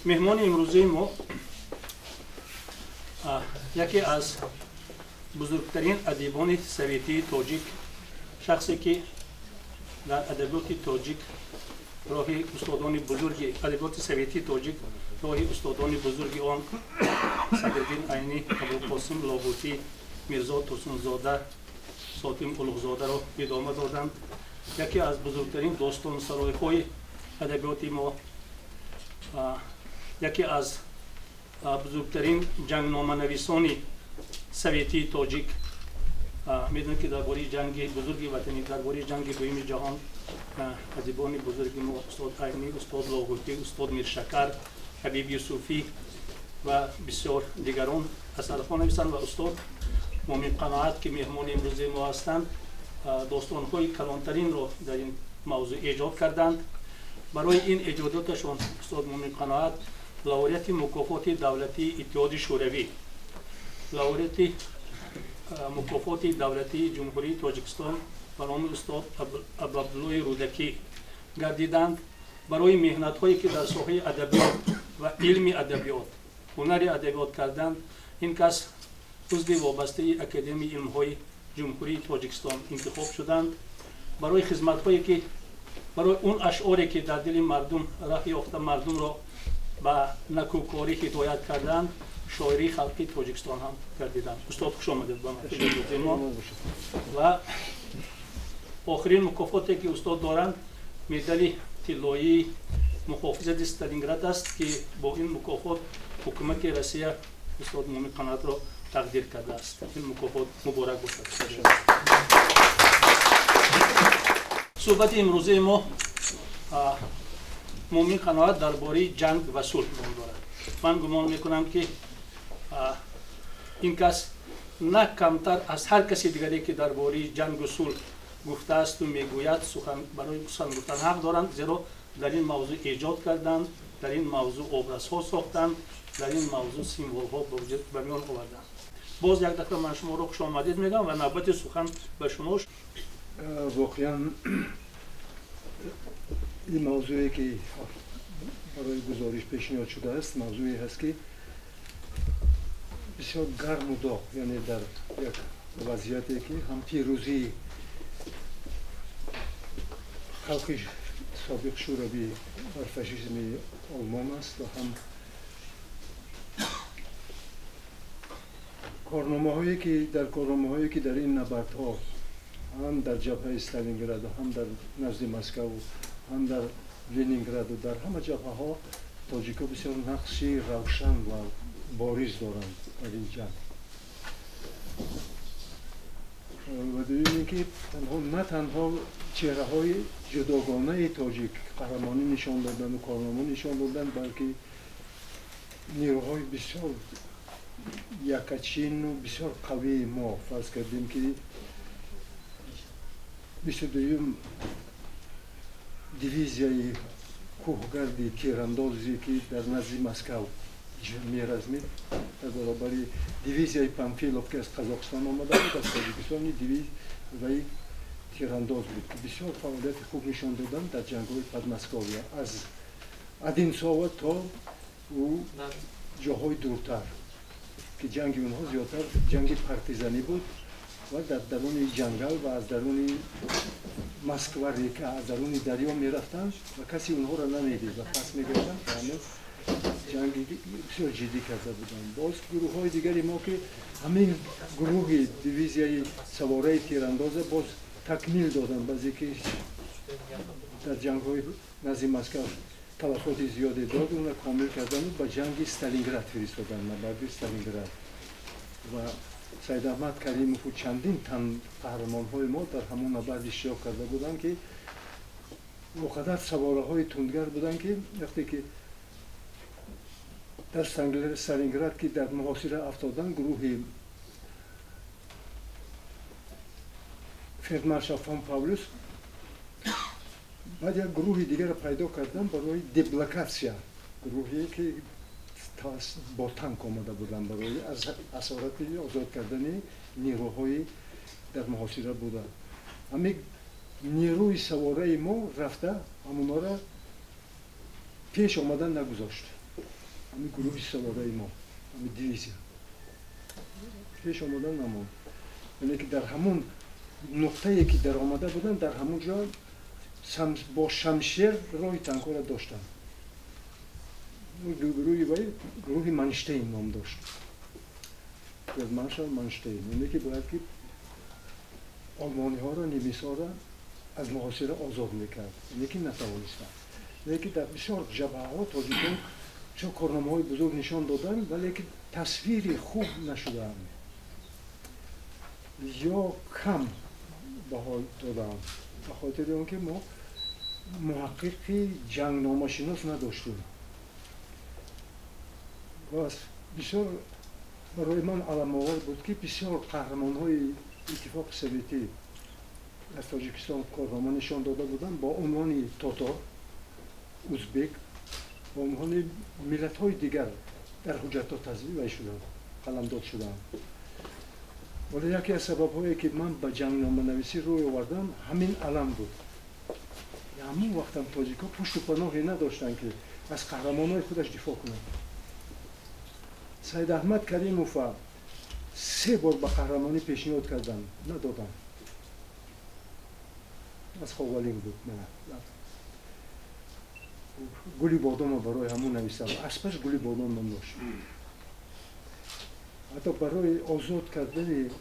Меҳмони имрӯзаи мо яке аз бузургтарин адибони советии тоҷик, шахсе ки дар адабиёти тоҷик роҳи устодони бузурги адабиёти советии тоҷик роҳи устодони бузурги он Садриддин Айнӣ, Абулқосим Лоҳутӣ, Мирзо Турсунзода, Сотим Улуғзодаро идома доданд. Яке аз бузургтарин достонсаройҳои адабиёти мо, яке аз бузургтарин ҷангноманависони советии тоҷик. Медонед ки дар бораи ҷанги бузурги ватанӣ, дар бораи ҷанги дуюми ҷаҳон адибони бузурги мо устод Айнӣ, устод Лоҳутӣ, устод Миршакар, Ҳабиб Юсуфӣ ва бисёр дигарон асарҳо нависанд ва устод Мумин Қаноат ки меҳмони имрӯзаи мо ҳастанд, достонҳои калонтаринро дар ин мавзӯъ эҷод карданд. Барои ин эҷодоташон устод Мумин Қаноат лауреати мукофоти давлатии Иттиҳоди Шӯравӣ, лауреати мукофоти давлатии Ҷумҳурии Тоҷикистон ба номи устод Абуабдуллоҳи Рӯдакӣ гардиданд. Барои меҳнатҳое ки дар соҳаи адабиёт ва илми адабиёт, ҳунари адабиёт карданд, ин кас узви вобастаи Академияи илмҳои Ҷумҳурии Тоҷикистон интихоб шуданд. Барои хизматҳое ки барои он ашъоре ки дар дили мардум раҳ ёфта, мардумро ба накӯкорӣ ҳидоят карданд, шоирии халқи Тоҷикистон ҳам гардиданд. Устод, хуш омадед ба маҳфили мо. Ва охирин мукофоте ки устод доранд, медали тиллоии муҳофизати Сталинград аст ки бо ин мукофот ҳукумати Россия устод Мумин Қаноатро тақдир кардааст. Ин мукофот муборак бошад. Суҳбати имрӯзаи мо Мумин Қаноат дар бораи ҷанг ва сулҳ ном дорад. Ман гумон мекунам ки ин кас на камтар аз ҳар каси дигаре ки дар бораи ҷангу сулҳ гуфтаасту мегӯяд, сухан барои сухан гуфтан ҳақ доранд, зеро дар ин мавзӯъ эҷод карданд, дар ин мавзӯъ образҳо сохтанд, дар ин мавзӯъ символҳо ба миён оварданд. Боз як дафъа ман шуморо хушомадед мегӯям ва навбати сухан ба шумо. Воқеан ин мавзӯе ки барои гузориш пешниҳод шудааст, мавзӯе ҳаст ки бисёр гарму доғ, яъне дар як вазъияте ки ҳам пирӯзии халқи собиқ Шӯравӣ бар фашизми Олмон аст ва ҳам корномаҳое ки дар корномаҳое ки дар ин набардҳо ҳам дар ҷабҳаи Сталинграду, ҳам дар назди Москаву, ҳам дар Ленинграду, дар ҳама ҷабҳаҳо тоҷикҳо бисёр нақши равшан ва бориз доранд дар ин ҷанг. Ва дуюм ин ки танҳо на танҳо чеҳраҳои ҷудогонаи тоҷик қаҳрамонӣ нишон доданду корнома нишон доданд, балки нерӯҳои бисёр якачину бисёр қавии мо, фарз кардем ки 22-юм дивизияи кӯҳгарди тирандозе ки дар назди Москав меразмид, дар баробари дивизияи Памфилов ки аз Қазоқистон омада буд, аз Тоҷикистони дивизияи тирандоз буд ки бисёр фаъолияти хуб нишон доданд дар ҷангҳои Подмосковия аз Одинцово то ӯ ҷоҳои дуртар, ки ҷанги онҳо зиёдтар ҷанги партизанӣ буд ва дар даруни ҷангал ва аз даруни Москва река, аз даруни дарё мерафтанд ва касе онҳоро намедид ва пас мегаштанд. Ҳамин ҷанги бисёр ҷиддӣ карда буданд. Боз гурӯҳҳои дигари мо ки ҳамин гурӯҳи дивизияи савораи тирандоза боз такмил доданд, баъзе ки дар ҷангҳои назди Москав талафоти зиёде дод, онро комил карданду ба ҷанги Сталинград фиристоданд, набарди Сталинград. Ва Саид Аҳмад Каримову чандин тан қаҳрамонҳои мо дар ҳамон набард иштирок карда буданд ки он қадар савораҳои тундгар буданд ки вақте ки дар Сталинград ки дар муҳосира афтоданд, гурӯҳи фельдмаршал фон Павлюс баъд як гурӯҳи дигарро пайдо карданд барои деблокатсия, гурӯҳе ки бо танк омада буданд барои аз асорати озод кардани нерӯҳои дар муҳосира буда. Ҳамин нерӯи савораи мо рафта ҳамонҳоро пеш омадан нагузошт. Ҳамин гурӯҳи савораи мо, ҳамин дивизия пеш омадан намонд. Яъне ки дар ҳамон нуқтае ки даромада буданд, дар ҳамон ҷо бо шамшер роҳи танкҳоро доштанд. Гурӯҳи вай гурӯҳи Манштейн ном дошт. Маршал Манштейн. Яъне ки бояд ки олмониҳоро, немисҳоро аз муҳосира озод мекард. Яъне ки натавонистанд. Яъне ки дар бисёр ҷабҳаҳо тоҷикон бисёр корномаҳои бузург нишон доданд, вале ки тасвири хуб нашудаанд ё кам баҳо додаанд, ба хотири он ки мо муҳаққиқи ҷангномашинос надоштем. Ва бисёр барои ман аламовар буд, ки бисёр қаҳрамонҳои Иттифоқи Советӣ аз Тоҷикистон корнома нишон дода буданд бо унвони тотор, узбек, бо унвони миллатҳои дигар дар ҳуҷҷатҳо тазвир шуданд, қаламдод шуданд. Вале яке аз сабабҳое ки ман ба ҷангноманависӣ рӯй овардам, ҳамин алам буд. Ҳамон вақтам тоҷикҳо пушту паноҳе надоштанд, ки аз қаҳрамонҳои худаш дифоъ кунанд. Саид Аҳмад Каримова 3 бор ба қаҳрамонӣ пешниҳод карданд, надоданд. Аз Ховалинг буд. Гули бодомро барои ҳамон нависам. Аспаш гули бодом ном дошт. Ҳатто барои озод кардани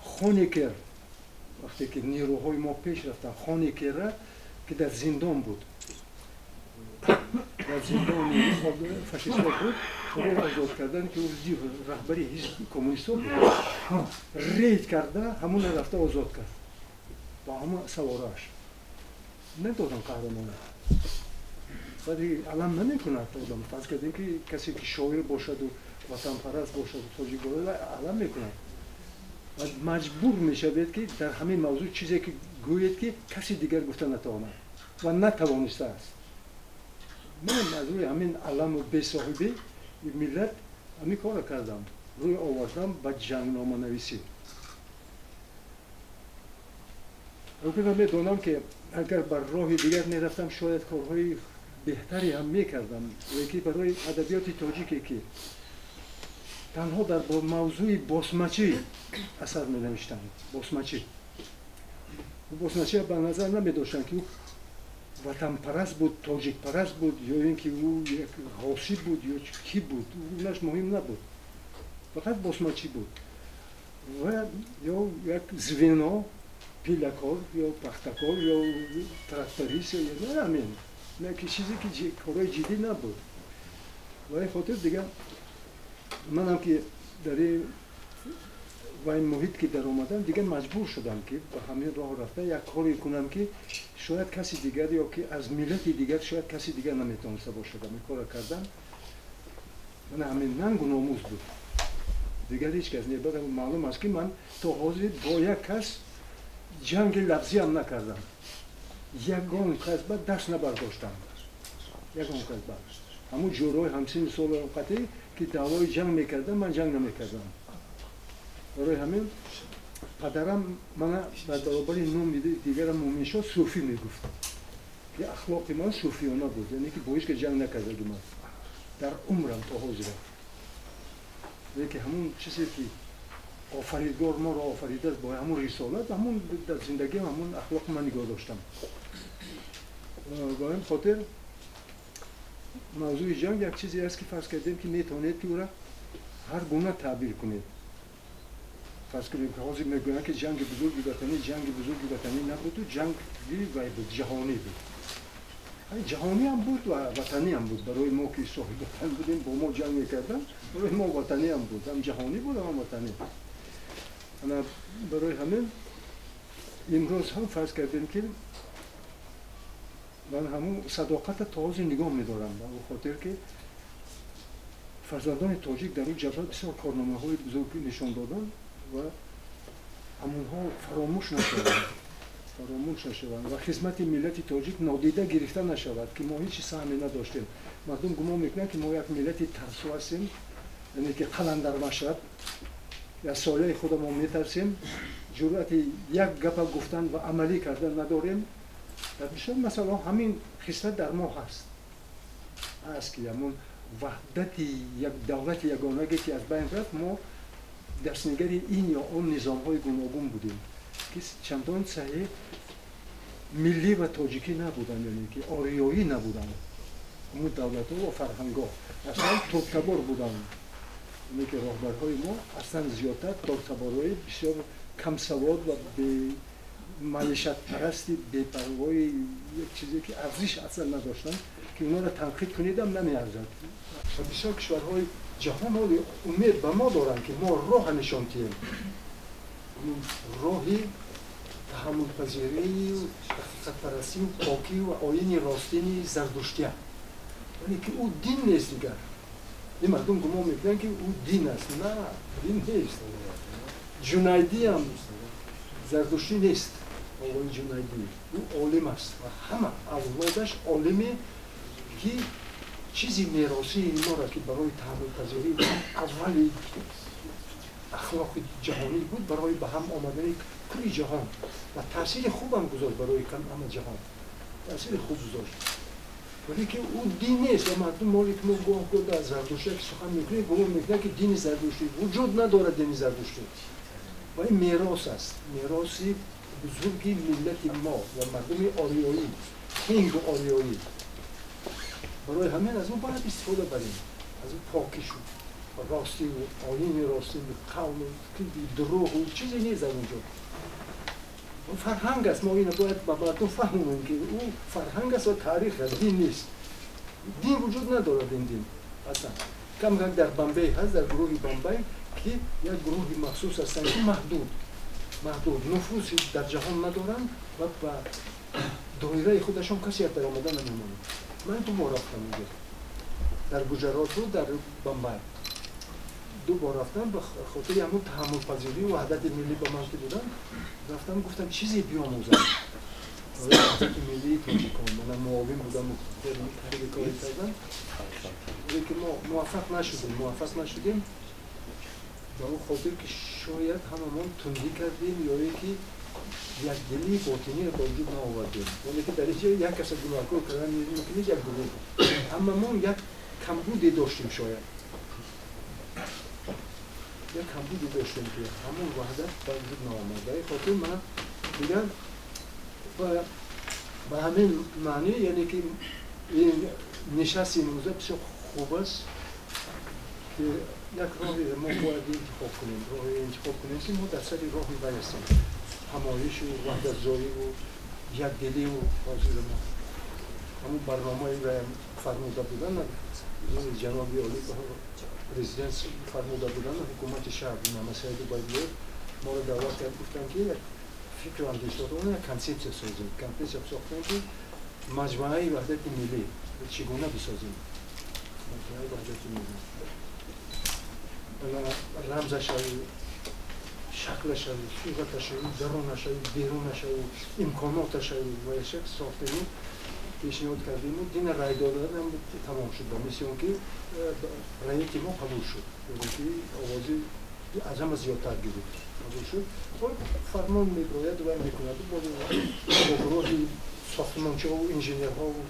Хонекер, вақте ки нерӯҳои мо пеш рафтанд, Хонекерра ки дар зиндон буд, дар зиндони фашистҳо буд, барои озод кардан, ки ӯ раҳбари ҳизби коммунистҳо буд, рейд карда ҳамонро рафта озод кард бо ҳамон саворааш. Надодам қаҳрамона. Баъд алам намекунад одам. Фарз кардем ки касе ки шоир бошаду ватанпараст бошаду тоҷик бошад, алам мекунад. Баъд маҷбур мешавед, ки дар ҳамин мавзӯъ чизе ки гӯед, ки каси дигар гуфта натавонад ва натавонистааст. Ман аз рӯи ҳамин аламу бесоҳибӣ миллат ҳамин корро кардам, рӯй овардам ба ҷангноманависӣ. Ман медонам, ки агар бар роҳи дигар мерафтам, шояд корҳои беҳтаре ҳам мекардам, лекин барои адабиёти тоҷике ки танҳо дар мавзӯи босмачӣ асар менавиштанд, босмачӣ. Босмачиро ба назар намедоштанд, ки ӯ ватанпараст буд, тоҷикпараст буд, ё ин ки ӯ як ғосиб буд, ё кӣ буд, ӯнаш муҳим набуд. Фақат босмачӣ буд. Ва ё як звено, пилакор, ё пахтакор, ё тракторист, ё ҳамин. Не ки чизе ки корҳои ҷиддӣ набуд. Ва ин хотир дигар манам ки дар ин ва ин муҳит ки даромадам, дигар маҷбур шудам, ки ба ҳамин роҳ рафта як коре кунам, ки шояд каси дигар ё ки аз миллати дигар шояд каси дигар наметавониста бошад. Ҳамин корро кардам. Ман ҳамин нангу номус буд. Дигар ҳеҷ кас не. Баъд маълум аст, ки ман то ҳозир бо як кас ҷанги лафзӣ ҳам накардам. Ягон кас ба даст набардоштам. Ягон кас ба. Ҳамун ҷӯрои ҳамсини солам қатъӣ ки даъвои ҷанг мекардам, ман ҷанг намекардам. Барои ҳамин падарам мана дар баробари номи дигарам Муминшоҳ Суфӣ мегуфт, ки ахлоқи ман суфиёна буд, яъне ки бо ҳеҷ кас ҷанг накардаги ман дар умрам то ҳозира. Яъне ки ҳамун чизе ки офаридгор моро офаридааст бо ҳамун рисолат, ҳамун дар зиндагиам ҳамун ахлоқи ман нигоҳ доштам. Ба ҳамин хотир мавзӯи ҷанг як чизе аст, ки фарз кардем, ки метавонед ки ӯра ҳар гуна таъбир кунед. Фарз кунем, ки ҳозир мегӯянд, ки ҷанги бузурги ватанӣ, ҷанги бузурги ватанӣ набуду ҷанги вай буд, ҷаҳонӣ буд. Ҷаҳонӣ ҳам буд ва ватанӣ ҳам буд. Барои мо ки соҳиби ватан будем, бо мо ҷанг мекарданд, барои мо ватанӣ ҳам буд, ҳам ҷаҳонӣ буд, ҳам ватанӣ. Ана барои ҳамин имрӯз ҳам фарз кардем, ки ман ҳамун садоқатро то ҳозир нигоҳ медорам, ба он хотир ки фарзандони тоҷик дар он ҷабҳа бисёр корномаҳои бузург нишон доданд ва ҳамонҳо фаромӯш нашаванд, фаромӯш нашаванд ва хизмати миллати тоҷик нодида гирифта нашавад, ки мо ҳеҷ саҳме надоштем. Мардум гумон мекунанд, ки мо як миллати тарсу ҳастем, яъне ки қаландармашраб, аз сояи худамон метарсем, ҷуръати як гапа гуфтан ва амалӣ кардан надорем. Дар бисёр масъалаҳо ҳамин хислат дар мо ҳаст, ки ҳамон Ваҳдати як давлати ягонагӣ ки аз байн рафт, мо дастнигари ин ё он низомҳои гуногун будем, ки чандон саҳеҳ миллӣ ва тоҷикӣ набуданд, яъне ки ориёӣ набуданд. Ҳамун давлатҳо ва фарҳангҳо аслан турктабор буданд. Яъне ки роҳбарҳои мо аслан зиёдтар турктаборҳои бисёр камсавод ва бемаишатпарасти, бепарвои, як чизе ки арзиш аслан надоштанд, ки онҳоро танқид кунидам намеарзад. Ва бисёр кишварҳои ҷаҳон ҳоли умед ба мо доранд, ки мо роҳа нишон диҳем, роҳи таҳаммулпазирию ҳақиқатпарастию покӣ ва оини ростини зардуштия. Вале ки ӯ дин нест дигар. Ин мардум гумон мекунанд, ки ӯ дин аст. На, дин нест. Ҷунайдиам зардуштӣ нест. Оғои Ҷунайдӣ ӯ олим аст ва ҳама авлодаш олиме, ки чизи меросии моро, ки барои таҳаммулпазирӣ аввали ахлоқи ҷаҳонӣ буд, барои ба ҳам омадани кулли ҷаҳон ва таъсири хубам гузошт барои ҳама ҷаҳон, таъсири хуб гузошт. Вале ки ӯ дин нест ва мардум моле ки мо гоҳ гоҳ дар зардуштия ки сухан мекунем, гумон мекунад, ки дини зардуштӣ вуҷуд надорад. Дини зардуштӣ ва ин мерос аст, мероси бузурги миллати мо ва мардуми ориёӣ, ҳинду ориёӣ. Барои ҳамин аз ӯ бояд истифода барем, аз ӯ покишу ростиву оини ростину қавлу дурӯғу чизе нест дар онҷо. Фарҳанг аст. Мо ина бояд ба мардум фаҳмонем, ки ӯ фарҳанг аст ва таърих аст, дин нест. Дин вуҷуд надорад, ин дин аслан кам как дар Бомбей ҳаст, дар гурӯҳи Бомбай, ки як гурӯҳи махсус ҳастанд, ки маҳдуд нуфузи дар ҷаҳон надоранд ва ба доираи худашон касе даромада намемонад. Ман ду бор рафтам онҷо, дар Гуҷароту дар Бомбай ду бор рафтам. Ба хотири ҳамун таҳаммулпазирӣ ва ваҳдати миллӣ ба ман ки будам, рафтам, гуфтам чизе биомӯзам ваҳдати миллии тоҷикон. Мана муовин будам, хеле кори кардам, лекин мо муваффақ нашудем ба он хотир, ки шояд ҳамамон тундӣ кардем ё ки якдилии ботиниро ба вуҷуд наовардем. Вале ки дар инҷо як каса гуноҳкор кардан мумкин нест, як гурӯҳ. Ҳамамон як камбуде доштем, шояд як камбуде доштем, ки ҳамон ваҳдат ба вуҷуд наомад. Ба ин хотир ман дигар ба ҳамин маънӣ, яъне ки ин нишасти имрӯза бисёр хуб аст, ки як роҳе мо бояд интихоб кунем, роҳе интихоб кунем, ки мо дар сари роҳи вай ҳастем, ҳамоишу ваҳдатзоиву якдиливу. Ҳозир мо ҳамун барномаи фармуда будан, ҷаноби олӣ президент фармуда будан, ҳукумати шаҳр Мамасаиду Байдиев моро даъват кард, гуфтанд, ки як фикру андешаҳо, як консепсия созем. Консепсия сохтем, ки маҷмӯаи ваҳдати миллӣ чӣ гуна бисозем, маҷмӯаи ваҳдати миллӣ рамзашаву, шаклашаву, сураташаву, дарунашаву, берунашаву, имконоташаву ва як сохтему пешниҳод кардему. Дина рай доданам тамом шуд, ба мисли он ки проекти мо қабул шуд, яъне ки овози аз ҳама зиёдтар гирифт, қабул шуд. Фармон меброяд ва мекунад бо гурӯҳи сохтмончиҳову инженерҳову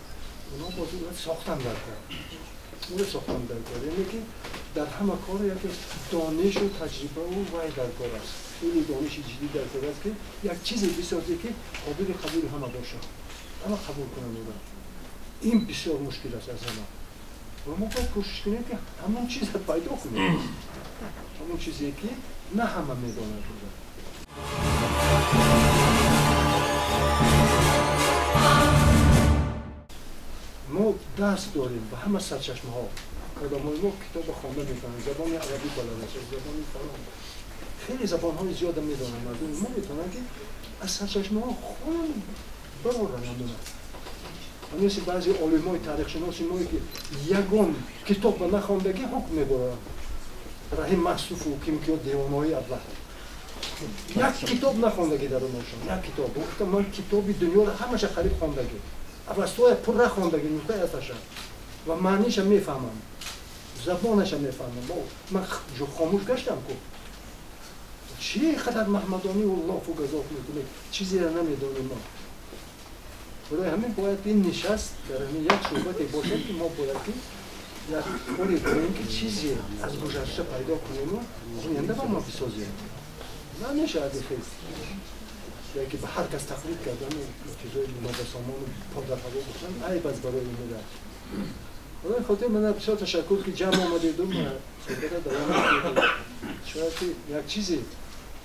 онҳо боз сохтан дар кор, ӯро сохтан дар кор. Яъне ки дар ҳама кор яке донишу таҷрибаву вай дар кор аст, хеле дониши ҷиддӣ дар кор аст, ки як чизе бисозе, ки қобили қабули ҳама бошад, ҳама қабул кунанд ӯро. Ин бисёр мушкил аст аз ҳама ва мо бояд кӯшиш кунем, ки ҳамон чизро пайдо кунем, ҳамон чизе, ки на ҳама медонад ӯро. Мо даст дорем ба ҳама сарчашмаҳо. Одамои мо китоба хонда метавонанд, забони арабӣ балад аст, забони фалон, хеле забонҳои зиёда медонанд. Мардуми мо метавонанд, ки аз сарчашмаҳо хонанд, бароранд намуна. Мисли баъзе олимои таърихшиноси мо, ки ягон китоб ба нахондагӣ ҳукм мебаранд, Раҳим Маҳсуфу кимкиё, девонаҳои аблаҳ, як китоб нахондагӣ дар оношон, як китоб. Гуфтам, ман китоби дунёро ҳамаша қариб хондагӣ, авастоя пурра хондагӣ, нуқтаи азаша ва маъниша мефаҳмам, забонаша мефаҳмам. Ман хомӯш гаштам ку чӣ қадар маҳмадониву лофу газоф мекунед, чизеро намедонем мо. Барои ҳамин бояд ин нишаст дар ҳамин як суҳбате бошад, ки мо бояд ки Як коре кунем ки чизе аз гузашта пайдо кунему оянда ба мо бисозем. Намешавад хел яке ба ҳар кас тақлид кардан, чизои нобасомону подарҳаво гуфтан айб аст барои миллат. Барои хотир ман бисёр ташаккур ки ҷамъ омадеду суҳбата давом медиҳем. Шояд ки як чизе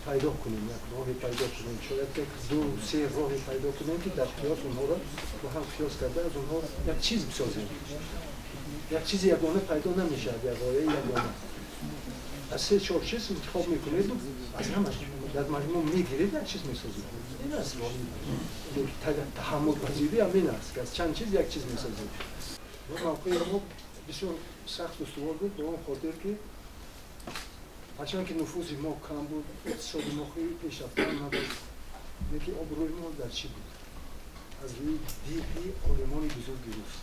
пайдо кунем, як роҳе пайдо кунем, шояд ки ду се роҳе пайдо кунем ки дар қиёс онҳоро бо ҳам қиёс карда аз онҳо як чиз бисозем. Як чизи ягона пайдо намешавад, як ғояи ягона. Аз се чор чиз интихоб мекунеду аз ҳамаш дар маҷмӯъ мегиред, як чиз месозед. Ин аст таҳаммулпазирӣ ҳам ин аст ки аз чанд чиз як чиз месозед. Мавқеи мо бисёр сахт устувор буд ба он хотир ки ҳарчанд ки нуфузи мо кам буд, иқтисоди мо хеле пешрафта набуд, лекин обрӯи мо дар чӣ буд? Аз рӯи диди олимони бузурги рус,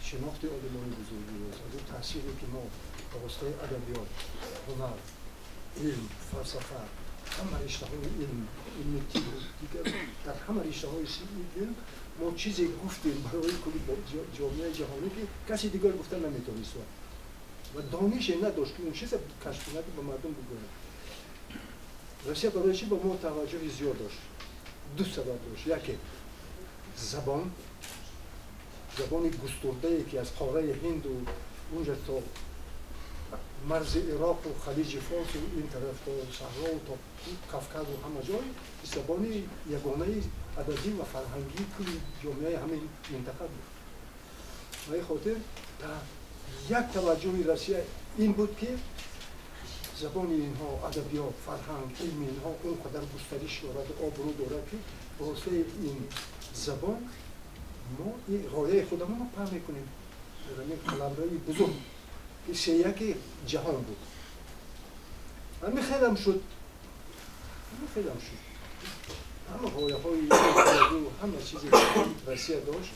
шинохти олимони бузурги рус, аз он таъсире ки мо ба воситаи адабиёт, ҳунар, илм, фалсафа, ҳама риштаҳои илм, илми тиб, дигар дар ҳама риштаҳои илм мо чизе гуфтем барои кулли ҷомеаи ҷаҳонӣ ки каси дигар гуфта наметавонист ва донише надошт ки он чизе кашф кунад ба мардум бигӯяд. Россия барои чӣ ба мо таваҷҷӯҳи зиёд дошт? Ду сабаб дошт. Яке забон, забони густурдае ки аз қораи ҳинду унҷа то марзи Ироқу Халиҷи Форсу ин тараф то Саҳрову то Кавказу ҳама ҷой забони ягонаи адабӣ ва фарҳангии кулли ҷомеаи ҳамин минтақа буд. Ба ин хотир як таваҷҷӯҳи Россия ин буд ки забони инҳо, адабиёт, фарҳанг, илми инҳо он қадар густариш дорад, обрӯ дорад ки ба воситаи ин забон мо ғояи худамонро паҳн мекунем дар ҳамин қаламрави бузург ки сеяки ҷаҳон буд. Ҳамин хелам шуд, ҳамин хелам шуд. Ҳама ғояҳои ҳама чизе ки Россия дошт,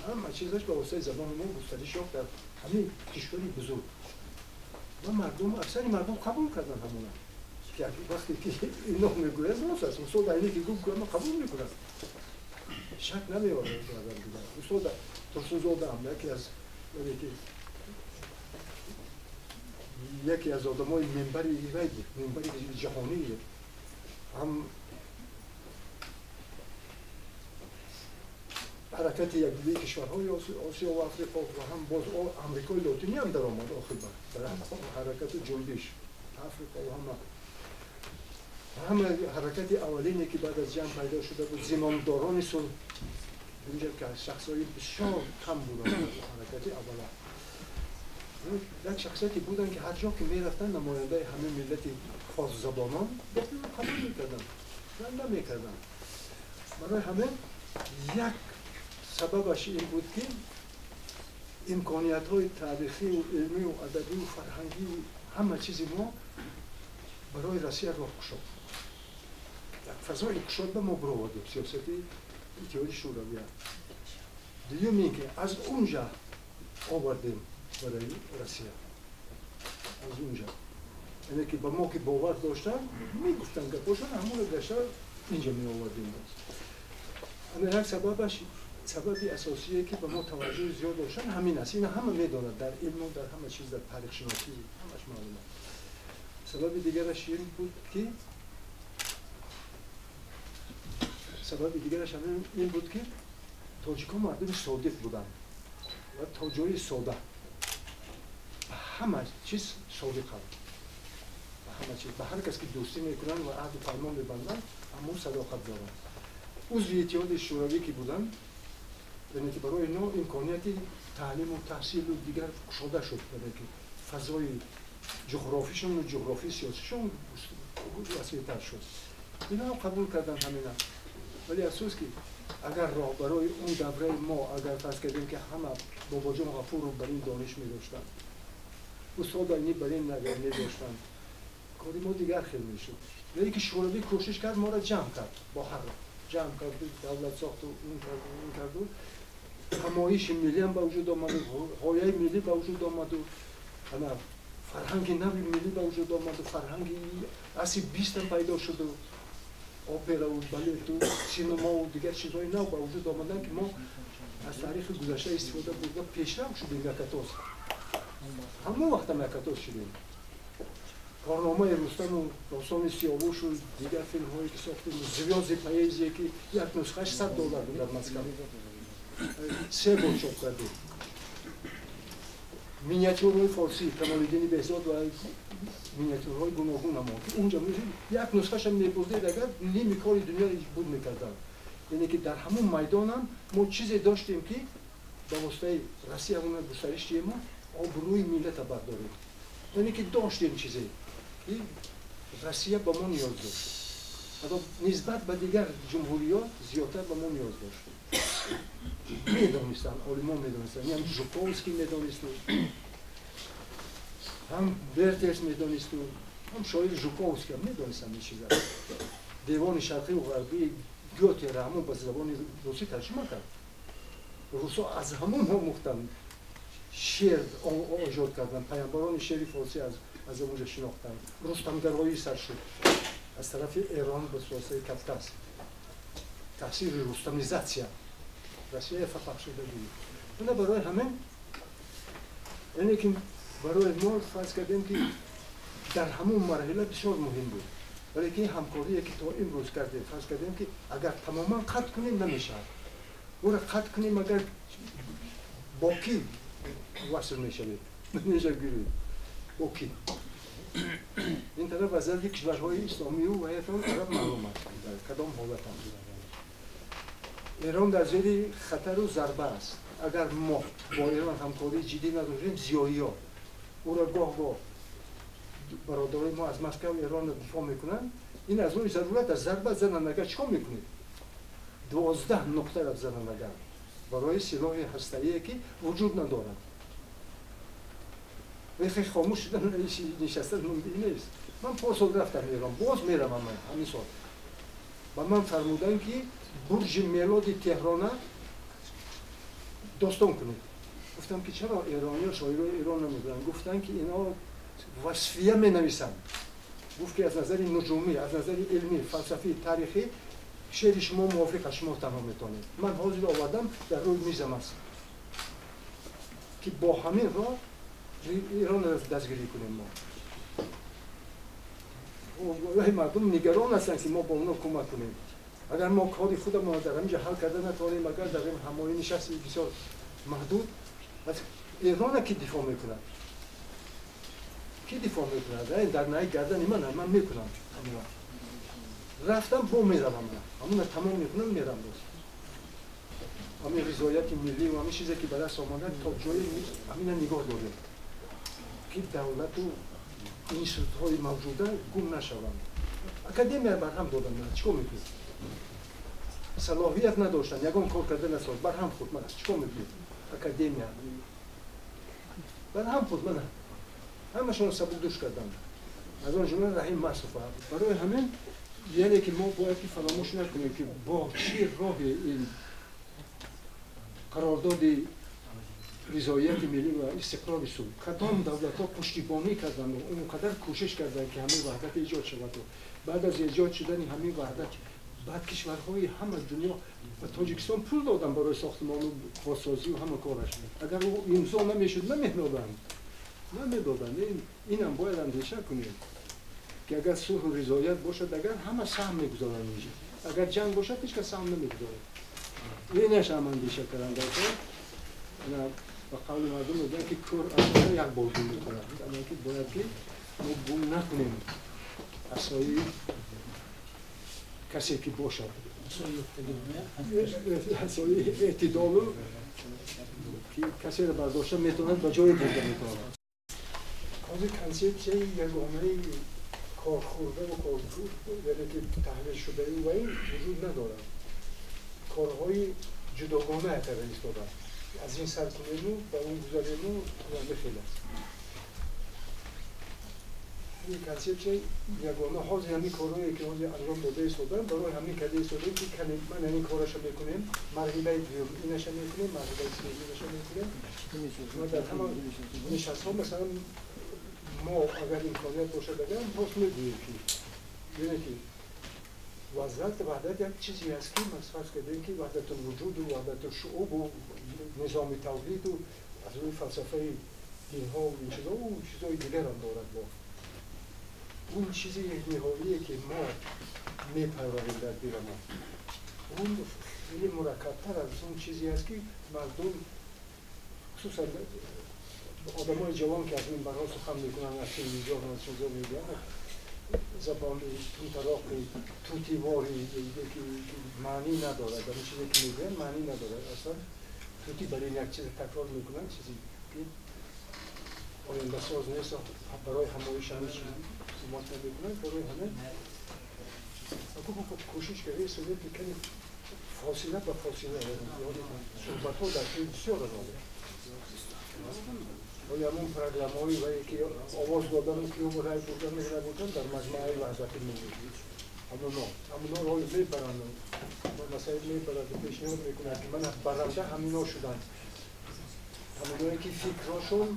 ҳама чизаш ба воситаи забони мо густариш ёфт дар ҳамин кишвари бузург. Ва мардум, аксари мардум қабул карданд ҳамона. Вақте ки ино мегӯяд, рост аст. Устод Айнӣ ки гуфт, ама қабул мекунад. Шак намеорад одам дигар. Устод Турсунзода ҳам яке аз одамои минбари ивай буд, минбари ҷаҳонӣ ҳам ҳаракати якдигари кишварҳои Осиё ва Африқо ва ҳам боз Амрикои Лотинӣ ҳам даромад охир дар ҳаракату ҷунбиш Африқо ва ҳама ҳаракати аввалине ки баъд аз ҷанг пайдо шуда буд, зимомдорони сулҳ, инҷа ки шахсҳои бисёр кам буданд ҳаракати аввала. Як шахсияте буданд ки ҳар ҷо ки мерафтанд намояндаи ҳамаи миллати форсзабонон қабул мекарданд, намекарданд. Барои ҳамин як сабабаш ин буд ки имкониятҳои таърихию илмию адабию фарҳангию ҳама чизи мо барои Россия роҳ кушод. Як фазои кушод ба мо бировардем сиёсати Иттиҳоди Шӯравия. Дуюм ин ки аз унҷа овардем барои Россия. Аз унҷа. Яъне ки ба мо ки бовар доштанд, мегуфтанд гапошон, ҳамонро гашта инҷа меовардем боз. Ана як сабабаш, сабаби асосие ки ба мо таваҷҷӯҳи зиёд доштанд ҳамин аст. Ина ҳама медонад дар илму дар ҳама чиз, дар таърихшиносӣ ҳамаш маълум аст. Сабаби дигараш ин буд ки сабаби дигараш ин буд ки тоҷикон мардуми содиқ буданд ва то ҷои сода ба ҳама чиз содиқанд, ба ҳама чиз, ба ҳар кас ки дӯстӣ мекунанд ва аҳду паймон мебанданд, ҳамон садоқат доранд. Узви Иттиҳоди Шӯравӣ ки буданд, яъне ки барои инҳо имконияти таълиму таҳсилу дигар кушода шуд, яъне ки фазои ҷуғрофишон ва ҷуғрофии сиёсишон васеътар шуд. Инҳо қабул карданд ҳамина. Вале афсӯс ки агар роҳбарои он давраи мо, агар фарз кардем ки ҳама Бобоҷон Ғафуров бар ин дониш медоштанд, устод Айнӣ бар ин нигоҳ медоштанд, кори мо дигар хел мешуд. Вале ки Шӯравӣ кӯшиш кард моро ҷамъ кард, бо ҳар роҳ ҷамъ кард, давлат сохту ин карду ин карду, ҳамоиши миллӣ ҳам ба вуҷуд омаду, ғояи миллӣ ба вуҷуд омаду, ана фарҳанги нави миллӣ ба вуҷуд омаду, фарҳанги асри бистам пайдо шуду, операву балету синемаву дигар чизҳои нав ба вуҷуд омаданд ки мо аз таърихи гузашта истифода бурда пешрав шудем якатоз. Ҳамон вақтам якатоз шудем. Корномаи Рустаму Достони Сиёвушу дигар филмҳое ки сохтем, Звёзды поэзия, ки як нусхааш $100 буд дар Москва. 3 бор чоп кардем. Миниатюрҳои форсӣ, Камолиддини Беҳзод ва миниатюрҳои гуногун ҳамон. Унҷа як нусхаашам мебурдед, агар ними кори дунё буд мекарданд. Яъне ки дар ҳамон майдонам мо чизе доштем, ки ба воситаи Россия ҳамона густариш диҳем, обрӯи миллата бардорем. Яъне ки доштем чизе, ки Россия ба мо ниёз дошт. Ҳатто нисбат ба дигар ҷумҳуриҳо зиёдтар ба мо ниёз дошт. Медонистанд, олимон медонистанд, ҳам Жуковский медонисту, ҳам Бертерс медонисту, ҳам шоири Жуковский ҳам медонистанд ин чиза. Девони шарқию ғарбии Гётеро ҳамон ба забони русӣ тарҷума кард. Русо аз ҳамон омӯхтанд, шеър эҷод карданд, паямбарони шеъри форсӣ аз онҷо шинохтанд. Рустамгароӣ сар шуд аз тарафи Эрон ба воситаи Кавказ. Таъсири рустамизатсия Россия фахшидагӣ. Ина барои ҳамин, яъне ки барои мо фарз кардем, ки дар ҳамон марҳила бисёр муҳим буд. Вале ки ҳамкорие ки то имрӯз кардем, фарз кардем, ки агар тамоман қатъ кунем, намешавад. Ӯра қатъ кунем, агар бо кӣ васл мешавед? Мешавед бо кӣ? Ин тараф аз зарби кишварҳои исломию ваятон араб маълум аст дар кадом ҳолатанд. Эрон дар зери хатару зарба аст. Агар мо бо Эрон ҳамкории ҷиддӣ надошем, зиёиҳо ӯро гоҳ-гоҳ бародарои мо аз Москва Эронро дифоъ мекунанд, ин аз рӯи зарурат аст. Зарба зананд, агар чикор мекунед? 12 нуқтаро зананд, агар барои силоҳи ҳастаие ки вуҷуд надорад. Вехе хомӯш шудан нишастан мумкин нест. Ман порсол рафтам Эрон, боз меравам ман ҳамин сол. Ба ман фармуданд, ки бурҷи Мелоди Теҳрона достон кунед. Гуфтам, ки чаро эрониё шоирои Эрон намегӯянд? Гуфтанд, ки инҳо васфия менависанд. Гуфт, ки аз назари нуҷумӣ, аз назари илмӣ, фалсафӣ, таърихӣ шеъри шумо мувофиқ аст, шумо танҳо метавонед. Ман ҳозир овардам, дар рӯи мизам аст, ки бо ҳамин роҳ Эронро дастгирӣ кунем мо. Мардум нигарон ҳастанд, ки мо бо онҳо кӯмак кунем. Агар мо кори худамонро дар ҳаминҷо ҳал карда натавонем, агар дар ин ҳамоӣ нишасти бисёр маҳдуд, пас Эрона ки дифоъ мекунад? Ки дифоъ мекунад? Дар наи гардани ман, ман мекунам. Рафтам, бо меравам, ҳамона тамом мекунам, мерам боз. Ҳамин ризояти миллӣ ва ҳамин чизе ки ба даст омада, то ҷое ҳамина нигоҳ дорем, ки давлату институтҳои мавҷуда гум нашаванд. Академия барҳам доданд, чикор мекунед? Салоҳият надоштанд, ягон кор карда насоз, барҳам хӯрд. Мана чикор мекунед? Академия барҳам хӯрд, мана ҳамашонро сабукдӯш карданд, аз он ҷумла Раҳим Масуфа. Барои ҳамин, яъне ки мо бояд ки фаромӯш накунем, ки бо чӣ роҳе ин қарордоди ризоияти миллӣ ва истиқрори сулҳ, кадом давлатҳо пуштибонӣ карданд, он қадар кӯшиш карданд, ки ҳамин ваҳдат эҷод шавад. Баъд аз эҷод шудани ҳамин ваҳдат, баъд кишварҳои ҳама дунё ба Тоҷикистон пул доданд барои сохтмону бозсозию ҳама кораш. Агар ӯ имзо намешуд, намедоданд. Инам бояд андеша кунем, ки агар сулҳу ризоят бошад, агар ҳама саҳм мегузоранд инҷа, агар ҷанг бошад, ҳеҷ кас саҳм намегузорад. Инаш ҳам андеша карданд. Ба қавли мардум мегӯянд, ки кӯр асоро як бор гум мекунад. Яъне ки бояд ки мо гум накунем асои касе ки бошад, асои эътидолу ки касеро бардошта метавонад, ба ҷое бурда метавонад. Ҳозир консепсияи ягонаи корхӯрдаву кор, яъне ки таҳлил шудаи ва ин вуҷуд надорад. Корҳои ҷудогона карда истоданд. Аз ин сар кунему, ба он гузарему ва бихел аст. Ин консепсияи ягона ҳозир ҳамин корҳое ки ҳозир анҷом дода истоданд, барои ҳамин карда истодаем, ки ман ҳамин кораша мекунем, марҳилаи дуюм инаша мекунем, марҳилаи сеюм инаша мекунем. Ва дар ҳама нишастҳо, масалан, мо агар имконият бошад, агар боз мегӯем, ки яъне ки ваҳдат як чизе аст, ки фарз кардем, ки ваҳдатулвуҷуду ваҳдатушуубу низоми тавҳиду аз рӯи фалсафаи динҳо ин чизо, ӯ чизои дигарам дорад. Бо он чизи ниҳоие, ки мо мепарварем дар диламон, он хеле мураккабтар аз он чизе аст, ки мардум, хусусан одамои ҷавон, ки аз минбарҳо сухан мекунанд, аз телевизион, аз чизо мегӯянд, забони тутароқи тутивори, ки маънӣ надорад. Ҳамин чизе, ки мегӯянд, маънӣ надорад аслан. Тути барои як чизе такрор мекунанд, чизе ки ояндасоз нест. Барои ҳамоиш ҳамин чиз хизмат намекунанд. Барои ҳамин кӯшиш карда, ки каме фосила ба фосила суҳбатҳо дар тӯи бисёр омада. Оё ҳамон программаҳои вае, ки овоз додану ки рай бурдану рай бурдан дар Маҷмааи Ваҳдати Миллӣ, ҳамуно рой мебаранд, масалан, мебарад, пешниҳод мекунад, ки ман баранда ҳамино шуданд, ҳаминое, ки фикрҳошон